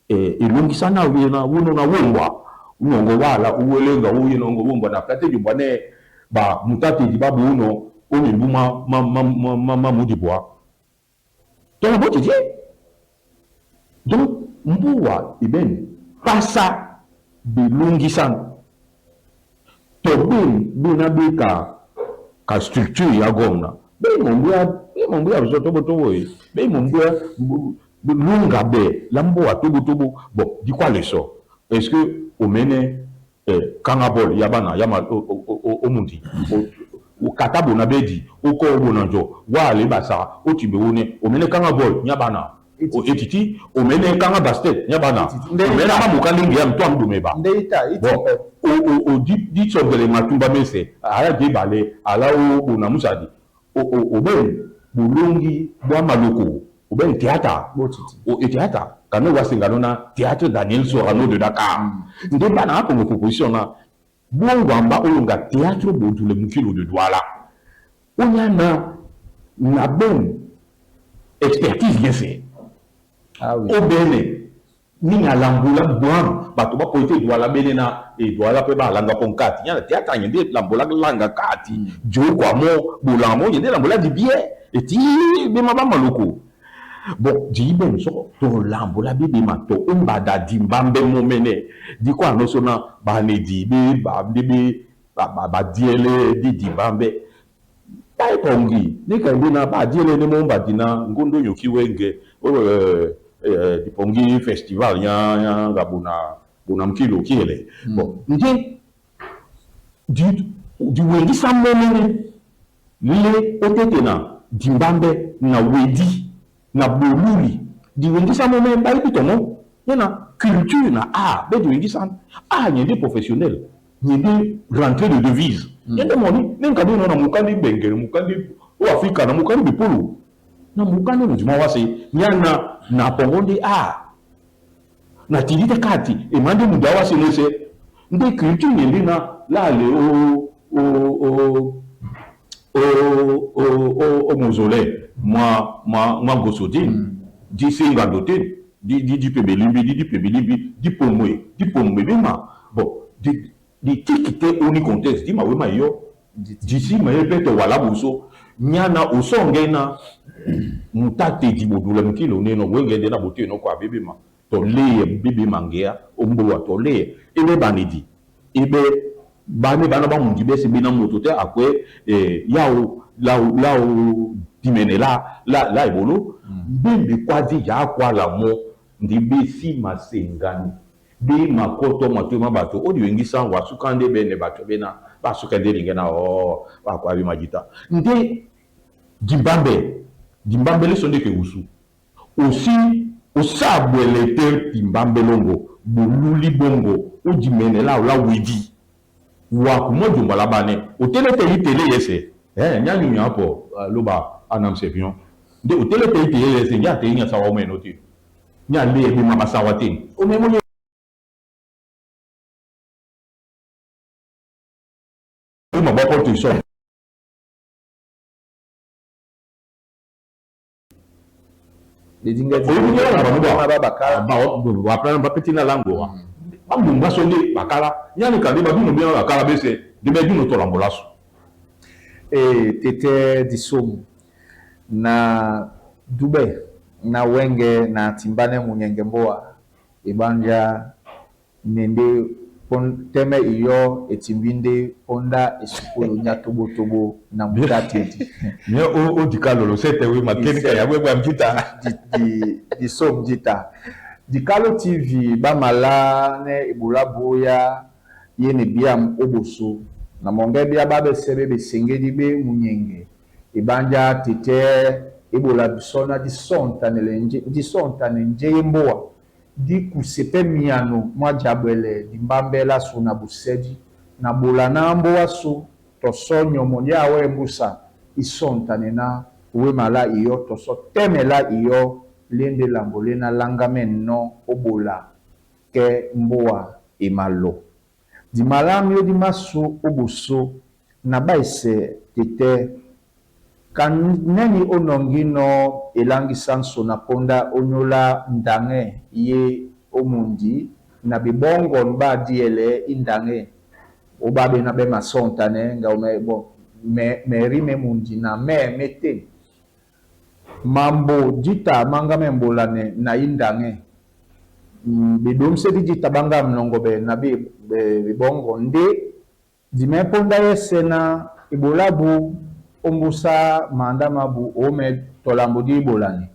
e elongisana we na wono na wongwa unongo wala uwelenga uye nongo wongwa na plate jumba ne ba mutate di babu uno o mimbu ma ma ma ma ma, ma mudi bois to la bote die donc mbuwa iben pasa belongisana to ben bena be ka ka structure ya gomna be mombuya be mombuya biso tobo tobo e be mombuya lunga be la mbowa tobo tobo. Bon, di quoi le sort est-ce que omene kanga bol ya bana ya ma o o o mundi o kata bona be di o ko bona jo wa le basa o tibe wone omene kanga bol nya bana o etiti omene kanga basket nya bana omene ma mukandi ngia mtu amdume ba. Nde ita iti. Bon, o o o di di tsongele matumba mese ala de bale ala o bona musadi o o o ben bolongi bwa maloko o ben théâtre. Botiti. O e théâtre kanu wasengano na théâtre Daniel Sorano de Dakar nde bana akongo proposition na bongwamba oyo nga théâtre botule mukilo de Douala onyana na ben expertise bien fait. Ah oui. Obene ninga lambola bwam bato bapo ete Douala bene na e Douala pe balanga pon kati nyana théâtre nyende lambola langa kati jo kwa mo bolamo nyende lambola di bien eti bema ba maloko bon di ben so to lambola be ma to umbada di mbambe momene di kwa no so na ba ne di be ba de be ba ba, ba diele di di mbambe Tai pongi ne ka ndena ba diele ne momba dina ngondo nyoki wenge dipongi festival nya nya ngabuna buna mkilo kiele. Bon nde di di wengisa momene le otete na dimbambe na wedi na boluli di wengisa momene ba ibi tomo yana culture na art be di wengisa art nyende professionnel nyende rentrée de devise nyende moni ne nkadi na mukandi bengele mukandi o Afrika na mukandi bipulu na mukandi mujima wase nyana na pongo nde art na tilite kati emande muda wase nese nde culture nyende na la le o o o o o o o mausolée mwa mwa mwa gosodine di singa dote di di di pebelimbi di di pebelimbi di pomwe di pomwe bema bon di di tikite oni contexte di mawe mayo di si maye pe to wala buso nyana osonge na mutate di bodula mkilo neno wenge de na bote no kwa bebe ma to leye bebe mangea ombowa to leye ebe banidi ebe bane bana ba mundi bese bena moto te akwe yao lao lao dimene la la la ebolo mbembe kwadi ya kwa la mo ndi besi masengani be makoto mato ma bato o diwengisa wasuka nde bene bato bena basuka nde linge na o ba kwa bi majita nde dimbambe dimbambe le sonde ke wusu aussi osabwele te dimbambe longo boluli bongo o dimene la la wedi wa kuma jumba la bane o tele te itele yese nyanyu nyapo loba anam sepion nde o tele te itele yese nya te nya sawa me noti nya le be mama sawa te o me mo ma ba porte so Lidinga o ni ya ba ba bakala ba ba ba ba petit na lango wa ba mbumba so nde bakala nyani kande ba bino bien bakala bese de be bino to lambolaso tete disomu na dube na wenge na timbane munyenge mboa ebanja nende teme iyo etimbinde ponda esukulu nya tobo tobo na mutatedi nye o o dikalo lo sete we makeni ka ya we bwa mjita di di som dita Dikalo TV bamala ne ebola boya ye ne biam oboso na monge bia babe sebe besengedi be munyenge ebanja tete ebola bisona di sonta ne lenje di sonta ne nje mboa di kusepe miano mwa jabwele di mbambela so na busedi na bola na mboa so toso nyomo ya we mbusa isonta ne na we mala iyo toso temela iyo lende lambo lena langame no obola ke mboa emalo di malami yo di maso oboso na baise tete kaneni onongi no elangi sanso na ponda onyola ndange ye omundi na bibongo ba diele indange obabe na be masonta ne nga ome bon me meri me mundi na me mete mambo dita manga membola ne na indange bidomse di dita banga mnongo be na bi bibongo nde di me ponda yese na ibolabu ombusa manda mabu ome tolambo di ibolani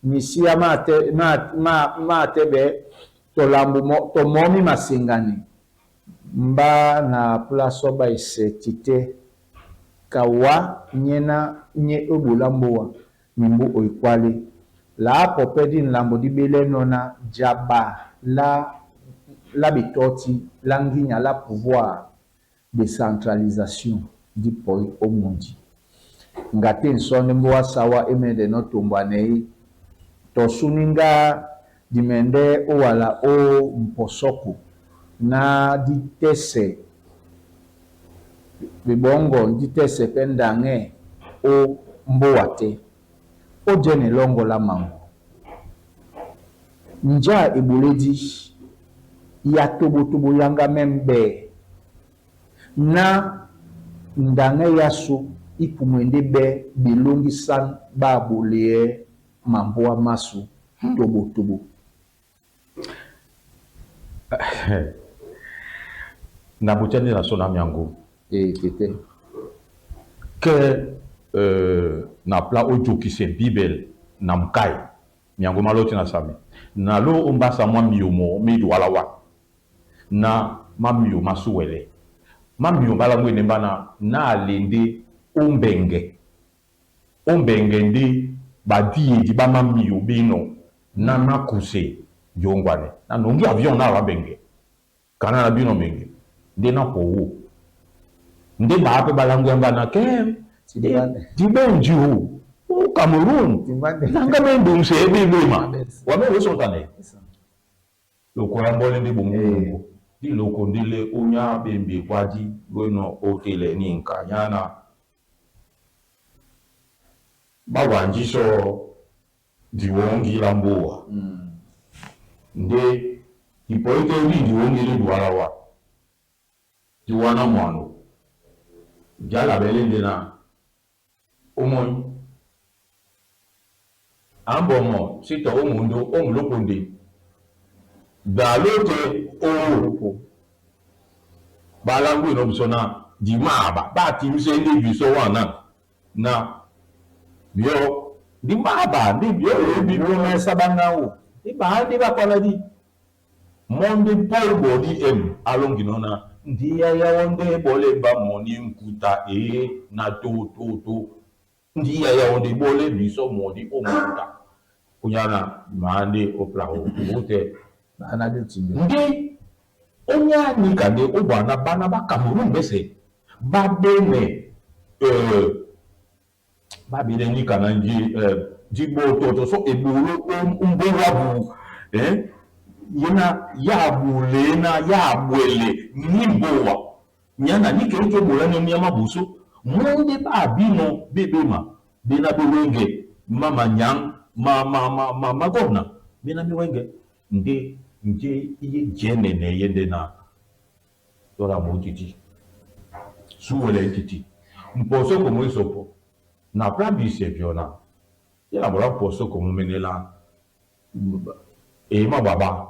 misia mate ma ma mate be tolambo mo tomomi masengani mba na place ba isetite kawa nyena nye obola mboa mimbu oikwale la popedi nlambo di bele nona jaba la la bitoti la nginya la pouvoir décentralisation di poi omundi ngate nsone mboa sawa emende no tombwanei tosuninga dimende owala o mposoko na ditese bibongo ditese pe ndange o mboa te o jene longo la mango nja eboledi ya tobotobo yanga membe na ndange yaso ipumwende be belongi san babolie mamboa masu tobotobo. Na botani na sona miango tete ke Na pla ojokise Bible na mkai miango maloti na sami na lo ombasa mwa miomo mi duala wa na mamio masuwele mamio balango ene bana na alende ombenge ombenge nde badiyedi bamamio bino na nakuse yongwane na nongi avion na babenge kana na bino mbenge nde na powo nde baa mpe balango yamba na ke dibenji o o Cameroun nanga me ndumse ebibema wame wesotane lokola mbole nde bongo di loko ndele onya bembe kwadi weno otele ni nkanyana bawanjiso diwongila mboa nde ipoite odi diwongile duala wa diwana mwano dialabele nde na omoni ambomo sito omundo omulokonde dalote owo balangu ino biso na dimaba batimisa nde biso wana na bio dimaba nde bio ebi Mesa bangao. Ba nde bakwala di monde Paul bodi m alongi nona ndi ya yawo nde bolemba moni nkuta e na to to to ndi ya yawo nde bole biso moni omuta kunyana mande opla o te Bana de timbe. Nde onye anika nde obwana bana ba Cameroun bese babene babene nika na nji dibototo so ebolo mbowabu yena ya bule na ya bwele ni mbowa nyana ni keke bola ni nyama buso monde ba bino bebema bena bewenge mama nyang ma ma ma ma magona bena bewenge nde nje iye jenene yende na tora motiti suwele titi mposo komo isopo na pra bise biona yena bola mposo komo menela e ma baba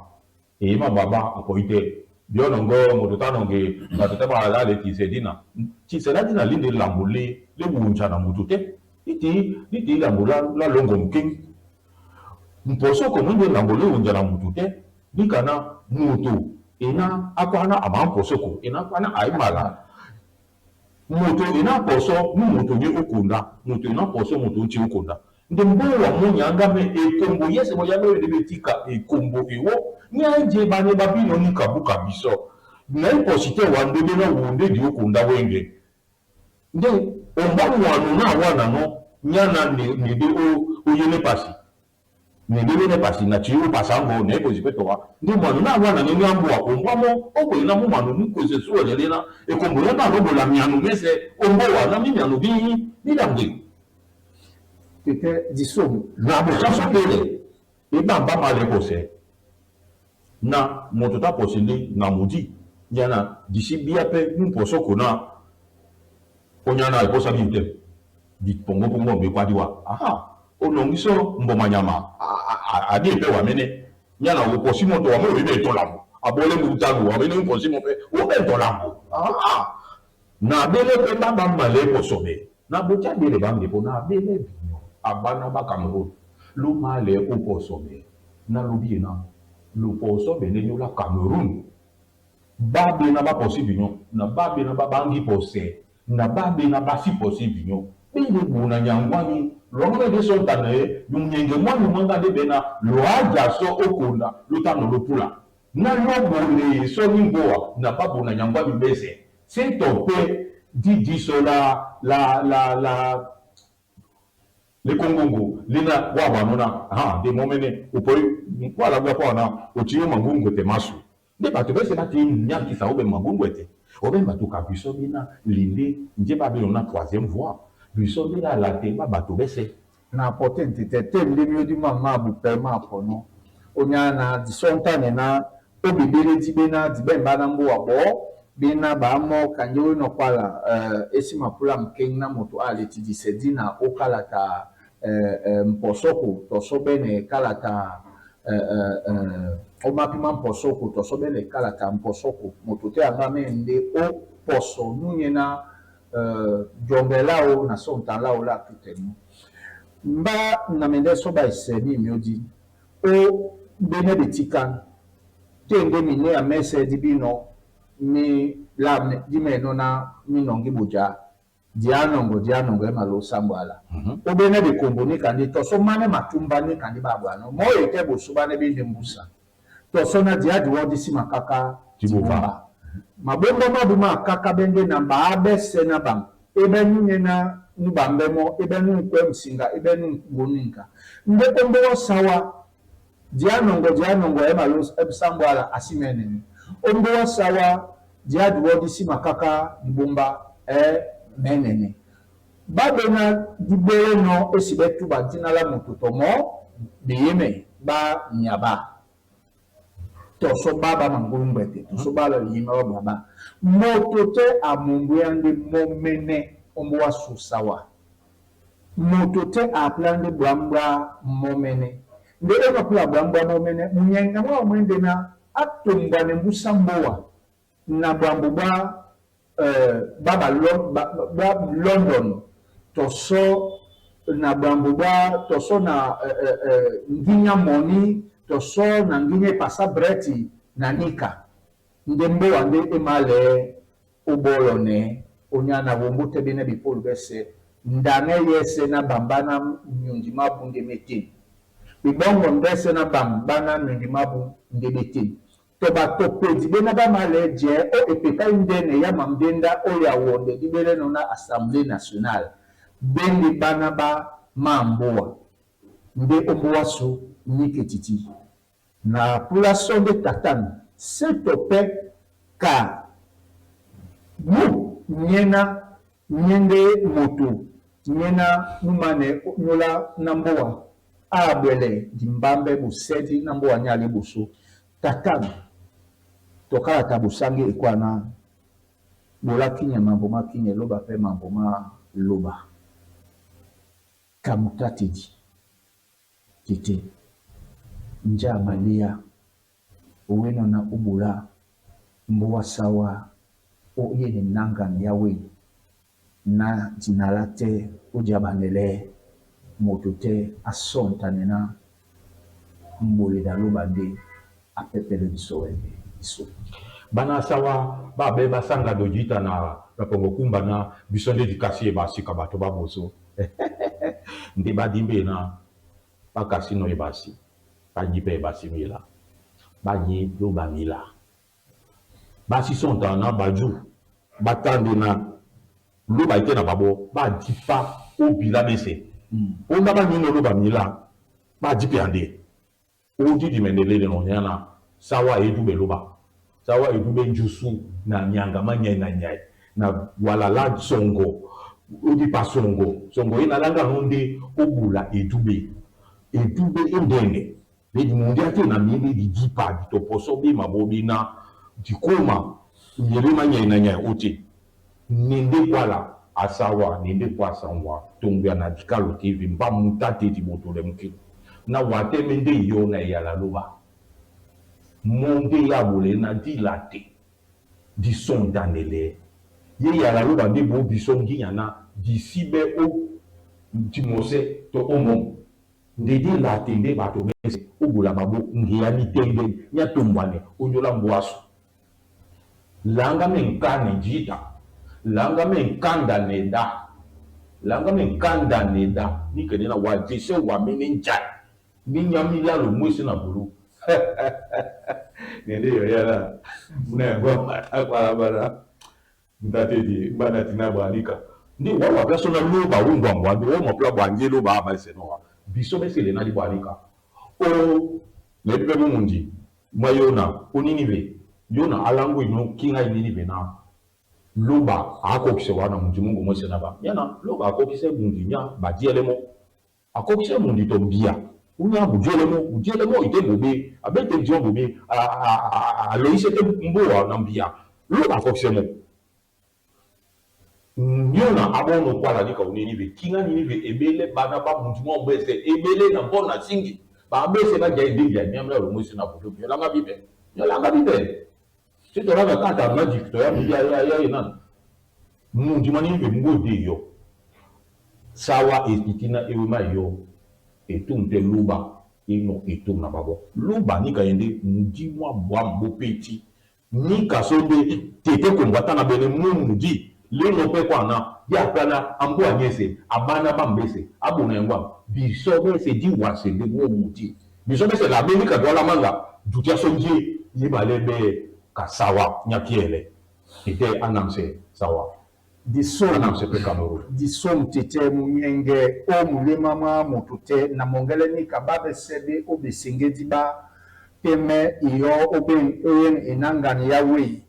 e ma baba akoite biona ngo moto tanonge bato te ba le tisedina tisela dina linde lambo le le wuncha na mutu te iti iti lambo la la longo mking mposo komo nde lambo le wuncha na mutu te nikana mutu ina akwana ama mposo ko ina akwana aimala moto ina poso mu moto nye okunda moto ina poso moto nti okunda nde mbowa munyanga me ekombo yese mo yame de betika ekombo ewo nyanje bane babino ni kabuka biso na iposite wa ndebe na wunde di okunda wenge nde omba mwanu na wana no nyana ne ne de o oyene pasi ne de ne pasi na chi o pasango ne posi peto wa nde mwanu na wana ne nyambo omba mo obo ina mu mwanu mu kwese suo lele na ekombo ya na robo la mianu mese ombo wa na mi mianu bi ni dangwe Tete disomo. Na bosaso pele e bamba male kose na moto ta posi nde na modi yana disi bia pe mu poso kona onyana eposa bi te di pongo pongo be kwadi wa aha onongiso mboma nyama adi epe wa mene nyana oposi moto wa mo oyebi etolambo abole mutalu wa mene mposi mo pe o be etolambo aha na bele pe ba male poso be na botia bele ba mbepo na bele binyo abana ba Cameroun lo male o poso be na lobi na lo poso be ne la Cameroun ba be na ba posi binyo na ba be na ba bangi pose na ba be na ba si posi binyo bele bu na nyangwani longo de so ntane nyenge mwani mwanga de be na lo aja so okonda lo tano lo pula na lo bole so ni mboa na ba bu na nyangwani bese se to pe di di so la la la la le kongongo lina wa ba nona ha de momene opoi wala bwa kwa na otiyo mangungu te masu nde bato bese bati nyakisa obe mangungu ete obe bato ka biso bina linde nje ba bino na troisième voie biso bina la te ba bato bese Na pote ntete te nde mi odi mama bu pe ma pono. Onya na disontane na obebele di bena di be mbana mbo bo bena ba mo kanje no kwala esi mapula mkeng na moto ale ti di sedina okala ta mposoko toso bene kala ta omapima mposoko toso bene kala ta mposoko moto te anga me nde o poso nunye na Djɔngɛ láō na sɔntan láō lá atútɛnɔ. Mba na mɛndɛ́ sɔ ɓá esɛ ní myǒdi ó ɓénɛ́ ɓetikan tê ndé minéa mɛ́sɛ̄ dí bínɔ̄ mí la dí mɛ̌nɔ́ ná mí nɔŋgí ɓojá diá nɔŋgɔ diá nɔŋgɔ é malō ósámbwɛ ala. Ó ɓénɛ́ ɓekombo níka ndé tɔ sɔ́ mánɛ́ matúmbá níka ndé ɓáɓwanɔ́ mɔ́ e tɛ́ ɓosó ɓánɛ́ ɓé ndé mbusa tɔ sɔ́ na diá diwɔ́ dí sí makáká Dibomba. Mabomba mábú mákáká ɓɛ́ ndé na ɓaá ɓɛ́sɛ̄ ná ɓaŋ é ɓɛ́ núnyɛ́ ná nú ɓambɛ́ mɔ́ é ɓɛ́ nú ŋkwɛ́ msinga é ɓɛ́ nú ŋgbo níka ndé ó mbówá sáwá diá nɔŋgɔ diá nɔŋgɔ é malō sámbwɛ ala a sí mɛ́nɛnɛ ó mbówá sáwá diá diwɔ́ dí sí makáká dibomba é mɛ́nɛnɛ ɓá ɓéná dí ɓélɛ́nɔ̄ é si ɓɛ́ túba dínà lá moto tɔ mɔ́ ɓeyémɛ ɓá nyabá tɔ sɔ́ ɓá ɓá mangúlu ngbɛtɛ tɔ sɔ́ ɓá yima ɓá bwabá moto tɛ amombwéya ndé mɔ́ mɛ́nɛ́ ó mbówá su sáwá moto tɛ apla ndé bwǎm̀ bwá mɔ́ mɛ́nɛ́ nde é mapúla bwǎm̀ bwá mɔ́ mɛ́nɛ́ munyenga mwáō mwɛ́ ndé na atombwane mbúsá mbóa na bwambo bwa bwa ba London to sɔ na bwambo bwa to sɔ na nginya moni to sɔ na nginya epasa breti na nika nde mboa nde emale obolo ne onya na wombo te bene bipolu bese ndanga yese na bamba na myundi mabu nde mete bibongo ndese na bamba na myundi mabu nde mete to bato pedi bena bamale je o epeka ndene ya mamdenda oyo awonde dibele no na Assemblée nationale bende bana ba mamboa nde omboa so nike titi na pula sonde tatami seto pe ka mu nyena nyende moto nyena numane nyola na mboa abwele dimbambe bosedi na mboa nyale boso tatami tokala ta bosangi ekwana bola kinya mambo ma kinya loba pe mambo ma loba kamuta tedi tete nja malia oweno na ubula mboa sawa o yene nangani yawe na dinala te odiabanele moto te asontane na mbolela loba nde apepele biso wende biso. Bana sawa babe basanga dojita na pongo kumba na biso nde dikasi e basika bato baboso nde badimbe na bakasi no ebasi bayi mpe ebasi mila bayi loba mila basi sonta na baju batande na loba ete na babo badipa obila bese onda banyino loba mila badipe ande odidi mendelele no nyana sawa edube loba sawa edube njusu na nyanga manyai na nyai na walala songo odipa songo songo ye nalanga no nde obula edube edube endene ledi mundi ate na mimi di dipa di toposo bi mabobi na di koma nyele manyai na nyai ote nende kwala asawa nende kwa asanwa tongwa na dikalo TV mba mutate di botole mukilo na wateme nde yo na yala loba monde ya bole na dilate di sondanele ye yala loba nde bo biso nginya na di sibe o timose to omo nde di late nde bato bese obola babo ngeya mitende nya tombwane onyola mbwaso langa me nkane jita langa me nkanda neda langa me nkanda neda ni kene na wa jese wa mene njai ni nyami lalo mwese na bulu nende yo yala muna yango mata kwa bana ntatedi bana tina bwalika ndi wa wa place na loba ungwa ngwa ndi wa mapla bwanje loba aba se no biso besele na di bwalika o ne pe mundi mwa yona onini be yona alango ino kinga inini be na loba akokise wana mundi mungu mwese na ba yana loba akokise mundi nya badiele mo akokise mundi to mbia unya budiele mo budiele mo ite bobe abete dion bobe a a a leise te mboa na mbia loba akokise mo nyona abono kwala nika unini be kinga nini be ebele bana ba mundi mo mbese ebele na bona singi ba bese ba jai dinga nyamla lo mwese na budu yolanga bibe yolanga bibe si to raba kata magic to ya ya ya ya nan. Mundi mwa nimve mbode yo. Sawa ekitina ewema yo etum te luba ino etum na babo. Luba nika yende mudi mwa bwa mbopeti. Nika sonde tete kombata na bene mu mudi. Leno pe kwa na ya plana ambu anyese abana bambese abona yangwa biso bese di wase de mu mudi. Biso bese la beni ka dola manga dutia sonje yibalebe kasawa nyakiele. Tete anamse sawa. Disomu Anamse pe Cameroun. Disomu tete munyenge o mulema mwa moto te na mongele nika babesebe o besengedi ba teme iyo oben oyen enangani ya wei.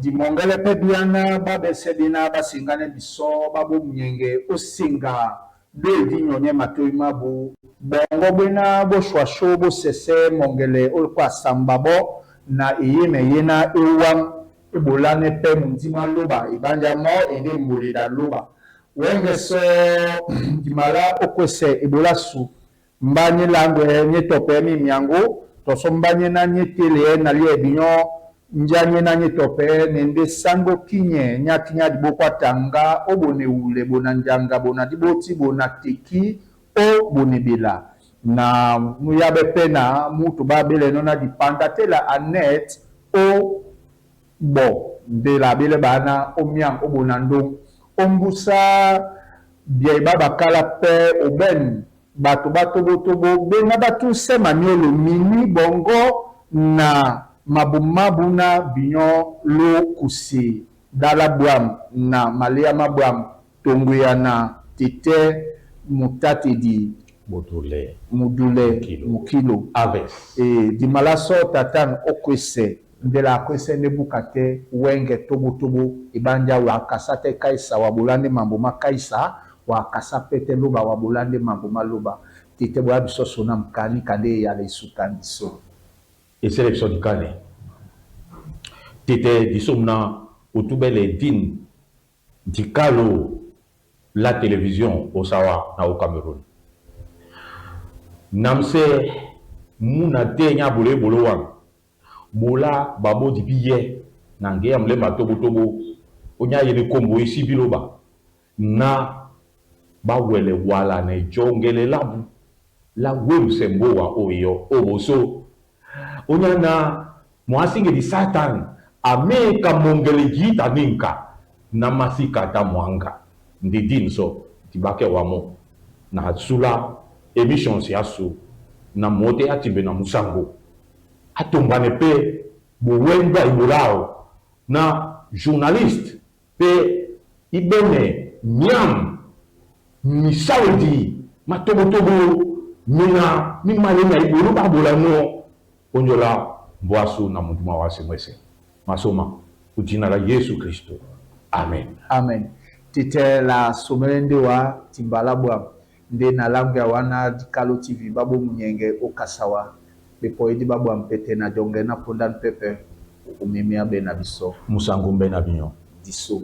Di mongele pe biana babesebe na basengane biso babo munyenge osenga be di nyonye matoi mabu bongo bena boshwasho bosese mongele olokwa samba bo na eyeme yena ewam ebolane pe mundima loba ebanja mo ende mbolela loba wenge so dimala okwese ebola su mbanye langwe nye tope mi miango toso mbanye na nye tele na lie binyo njanye na nye tope nende sango kinye nya kinya dibokwa tanga obone ule bona njanga bona diboti bona teki o bonebela na muyabe pe na mutu babele nona dipanda tela anet o bo mbela bele bana omiang obona ndong ombusa bia bakala pe oben bato batobotobo bena batu se maniolo mini bongo na mabumabu na binyo lo kusi dala bwam na malia mabwam tonguya na tete mutatedi Mudule. Mudule Mukilo. Mukilo. Aves. E dimala so tatan okwese ndela akwese nde buka te wenge tobotobo ebanja wakasa te kaisa wabolande mambo makaisa wakasa pe te loba wabolande mambo maloba tete boya biso sona mokani kande eyala esukani so. Et sélection du Kane. Tete disomna otubele din dikalo la télévision au Sawa na au Cameroun. Namse muna te nya bole bolo wan. Bola babo di biye na nge ya mlema tobo tobo onya yele kombo isi biloba na ba wele wala ne jongele labu la wemse mbowa oyo oboso onya na mwasinge di satan ameka mongele jita ninka na masika ta mwanga ndi dinso tibake wamo na sula émission si asu na mote atimbe na musango atombane pe bowenda ibolao na journaliste pe ibene miam misawedi matobotobo mina mimale na ibolo babola no onjola mbwasu na mutuma wa semwese masoma kujina la Yesu Kristo amen. Amen. Tete la somele nde wa timbala bwa nde na langue ya wana dikalo TV babo munyenge okasawa bepo edi babo mpete na jonge na ponda mpepe umemia be na biso musango mbe na binyo diso.